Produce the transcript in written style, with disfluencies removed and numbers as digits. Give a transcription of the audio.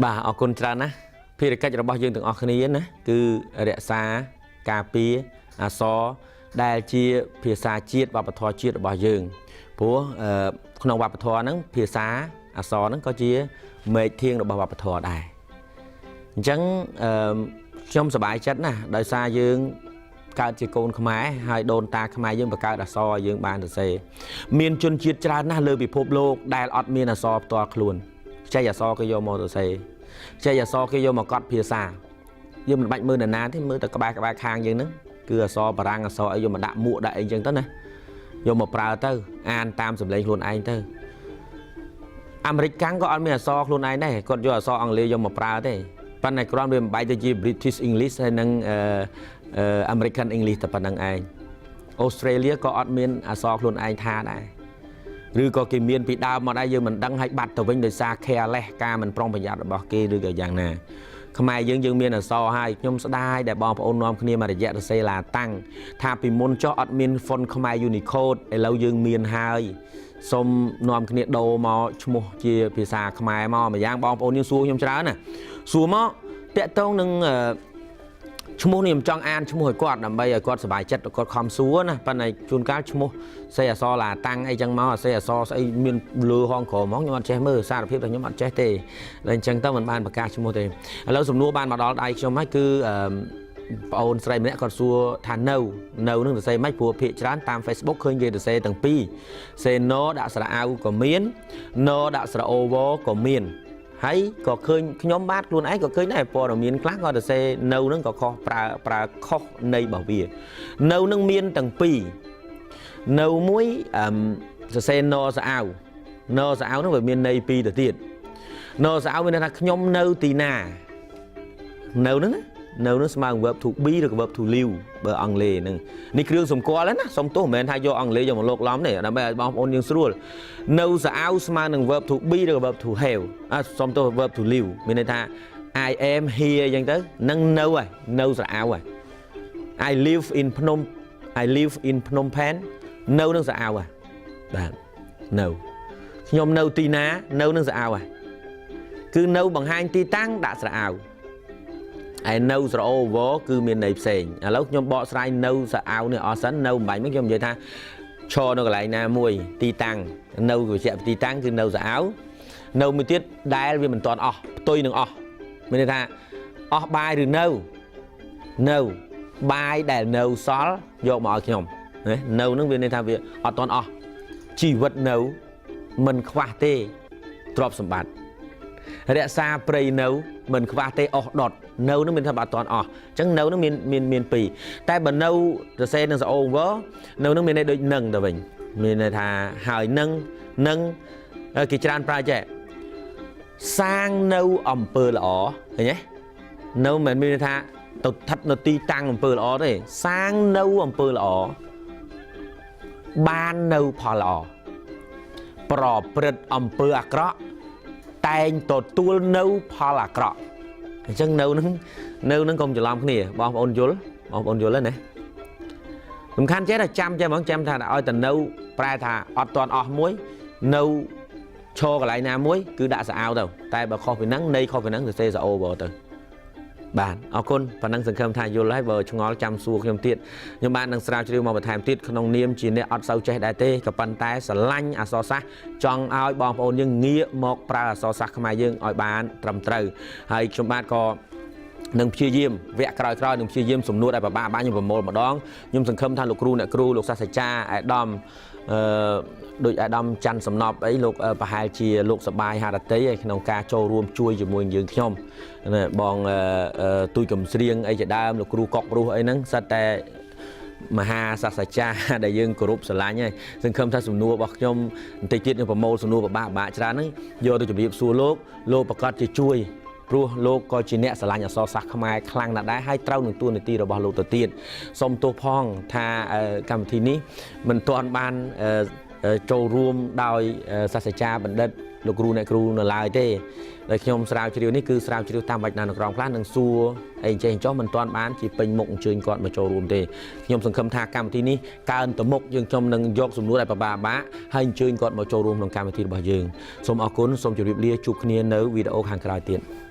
បាទអរគុណច្រើនណាស់ភារកិច្ចរបស់យើងទាំងអស់គ្នាណាគឺរក្សាការពារអក្សរដែលជាភាសាជាតិវប្បធម៌ជាតិរបស់យើងព្រោះអឺក្នុងវប្បធម៌ហ្នឹងភាសាអក្សរហ្នឹងក៏ជាមែកធាងរបស់វប្បធម៌ដែរអញ្ចឹងអឺខ្ញុំសប្បាយចិត្តណាស់ដោយសារយើងកើតជាកូនខ្មែរហើយដូនតាខ្មែរយើងបង្កើតអក្សរឲ្យយើងបានសរសេរមានជនជាតិច្រើនណាស់លើពិភពលោកដែលអត់មានអក្សរផ្ទាល់ខ្លួនខ្ចីអក្សរគេយកមកសរសេរខ្ចីអក្សរគេយកមកកត់ភាសាយើងមិនបាច់មើលនរណាទេមើលតែក្បែរក្បែរខាងយើងហ្នឹងគឺអក្សរបារាំងអក្សរអីយកមកដាក់មួកដាក់អីចឹងទៅណាយកមកប្រើទៅអានតាមសម្លេងខ្លួនឯងទៅអាមេរិកកាំងក៏អត់មានអក្សរខ្លួនឯងដែរគាត់យកអក្សរអង់គ្លេសយកមកប្រើទេប៉ុន្តែគ្រាន់វាបំបែកទៅជា British English ហើយនិងអឺ American English តែប៉ុណ្្នឹងឯងអូស្ត្រាលីក៏អត់មានអក្សរខ្លួនឯងថាដែរឬក៏គេមានពីដើមមកដែរយើងមិនដឹងឲ្យបាត់ទៅវិញដោយសារ careless ការមិនប្រុងប្រយ័ត្នរបស់គេឬក៏យ៉ាងណាខ្មែរយើងយើងមានអក្សរហើយខ្ញុំស្ដាយដែលបងប្អូននាំគ្នាមករយៈសរសេរឡាតាំងថាពីមុនចុះអត់មាន font ខ្មែរ Unicode ឥឡូវយើងមានហើយសូមនាំគ្នាដូរមកឈ្មោះជាភាសាខ្មែរមកម្យ៉ាងបងប្អូនយើងសួរខ្ញុំច្រើនណាសួរមកតាក់ទងនឹងអឺ ឈ្មោះនេះខ្ញុំចង់អានឈ្មោះឲ្យគាត់ដើម្បីឲ្យគាត់សប្បាយចិត្តគាត់ខំសួរណាប៉ុន្តែជួនកាលឈ្មោះសេអសឡាតាំងអីចឹងមកសេអសស្អីមានលើហងក្រមហ្មងខ្ញុំអត់ចេះមើលសារភាពថាខ្ញុំអត់ចេះទេតែអញ្ចឹងទៅមិនបានប្រកាសឈ្មោះទេឥឡូវសំណួរបានមកដល់ដៃខ្ញុំហើយគឺអឺប្អូនស្រីម្នាក់គាត់សួរថានៅនៅនឹងសរសេរមិនព្រោះភាគច្រើនតាម Facebook ឃើញគេសរសេរទាំងពីរសេណដាក់ស្រៈអៅក៏មានណដាក់ស្រៈអូវក៏មាន ហើយក៏ឃើញខ្ញុំបាទខ្លួនឯងក៏ឃើញដែរព័ត៌មានខ្លះក៏ទៅសេនៅនឹងក៏ខុសប្រើប្រើខុសន័យរបស់វានៅនឹងមានទាំងពីរនៅមួយអឹមសរសេរណស្អៅណស្អៅនឹងវាមានន័យពីរទៅទៀតណស្អៅមានន័យថាខ្ញុំនៅទីណានៅនឹងណានៅនឹងស្មើនឹង verb to be ឬក៏ verb to live បើអង់គ្លេសហ្នឹងនេះគ្រឿងសម្គាល់ហ្នឹងណាសុំទោសមិនមែនថាយកអង់គ្លេសយកមកលោកឡំទេដើម្បីឲ្យបងប្អូនយើងស្រួលនៅស្អៅស្មើនឹង verb to be ឬក៏ verb to have អាសុំទោស verb to live មានន័យថា I am here អញ្ចឹងទៅនឹងនៅហើយនៅស្រអៅហើយ I live in ភ្នំ I live in ភ្នំផែននៅនឹងស្រអៅហើយបាទនៅខ្ញុំនៅទីណានៅនឹងស្រអៅហើយគឺនៅបង្ហាញទីតាំងដាក់ស្រអៅឯនៅស្រអូវគឺមានន័យផ្សេងឥឡូវខ្ញុំបកស្រាយនៅស្រអៅនេះអស់សិននៅបំបាញ់មកខ្ញុំនិយាយថាឈរនៅកន្លែងណាមួយទីតាំងនៅវិជ្ជាទីតាំងគឺនៅស្រអៅនៅមួយទៀតដែលវាមិនទាន់អស់ផ្ទុយនឹងអស់មានន័យថាអស់បាយឬនៅនៅបាយដែលនៅសល់យកមកឲ្យខ្ញុំណានៅនឹងវាន័យថាវាអត់ទាន់អស់ជីវិតនៅមិនខ្វះទេទ្រព្យសម្បត្តិរក្សាព្រៃនៅមិនខ្វះទេអស់ដុតនៅនឹងមានថាបើអត់ទាន់អស់អញ្ចឹងនៅនឹងមានមានមានពីរតែបើនៅសរសេរនឹងសអូវនៅនឹងមានន័យដូចនឹងទៅវិញមានន័យថាហើយនឹងនឹងគេច្រើនប្រើចេះសាងនៅអំពើល្អឃើញទេនៅមិនមែនមានន័យថាទៅស្ថិតនៅទីតាំងអំពើល្អទេសាងនៅអំពើល្អបាននៅផលល្អប្រព្រឹត្តអំពើអាក្រក់តែងទទួលនៅផលអាក្រក់អញ្ចឹងនៅនឹងនៅនឹងកុំច្រឡំគ្នាបងប្អូនយល់បងប្អូនយល់ទេណាសំខាន់ចេះតែចាំចេះហ្មងចាំថាឲ្យតែនៅប្រែថាអត់ទាន់អស់មួយនៅឈរកន្លែងណាមួយគឺដាក់ស្អៅទៅតែបើខុសពីហ្នឹងន័យខុសពីហ្នឹងសរសេរសអូបទៅបាទអរគុណប៉ុណ្ណឹងសង្ឃឹមថាយល់ហើយបើឆ្ងល់ចាំសួរខ្ញុំទៀតខ្ញុំបាទនឹងស្រាវជ្រាវមកបន្ថែមទៀតក្នុងនាមជាអ្នកអត់សូវចេះដែរទេក៏ប៉ុន្តែស្រឡាញ់អក្សរសាស្ត្រចង់ឲ្យបងប្អូនយើងងាកមកប្រើអក្សរសាស្ត្រខ្មែរយើងឲ្យបានត្រឹមត្រូវហើយខ្ញុំបាទក៏នឹងព្យាយាមវគ្គក្រោយៗនឹងព្យាយាមសំណួរដែលពិបាកបាក់ខ្ញុំប្រមូលម្ដងខ្ញុំសង្ឃឹមថាលោកគ្រូអ្នកគ្រូលោកសាស្ត្រាចារ្យអាដាមអឺដូចអាដាមច័ន្ទសំណប់អីលោកប្រហែលជាលោកសបាយហារតីឯក្នុងការចូលរួមជួយជាមួយយើងខ្ញុំបងទូចកំស្រៀងអីជាដើមលោកគ្រូកុករស់អីហ្នឹងសិតតែមហាសាស្ត្រាចារ្យដែលយើងគោរពស្រឡាញ់ហើយសង្ឃឹមថាសំណួររបស់ខ្ញុំបន្តិចទៀតខ្ញុំប្រមូលសំណួរពិបាកពិបាកច្រើនហ្នឹងយកទៅជម្រាបសួរលោកលោកប្រកាសជាជួយព្រោះលោកក៏ជាអ្នកស្រឡាញ់អក្សរសាស្ត្រខ្មែរខ្លាំងណាស់ដែរហើយត្រូវនឹងតួនាទីរបស់លោកទៅទៀតសូមទោសផងថាកម្មវិធីនេះមិនទាន់បាន ចូលរួមដោយសាស្ត្រាចារ្យបណ្ឌិតលោកគ្រូអ្នកគ្រូនៅឡើយទេដែលខ្ញុំស្រាវជ្រាវនេះគឺស្រាវជ្រាវតាមវចនានុក្រមខ្លះនិងសួរអីចេះចុះមិនទាន់បានជាពេញមុខអញ្ជើញគាត់មកចូលរួមទេខ្ញុំសង្ឃឹមថាកម្មវិធីនេះកើនទៅមុខយើងខ្ញុំនឹងយកសំណួរដែលពិបាកបាក់ហើយអញ្ជើញគាត់មកចូលរួមក្នុងកម្មវិធីរបស់យើងសូមអរគុណសូមជម្រាបលាជួបគ្នានៅវីដេអូខាងក្រោយទៀត។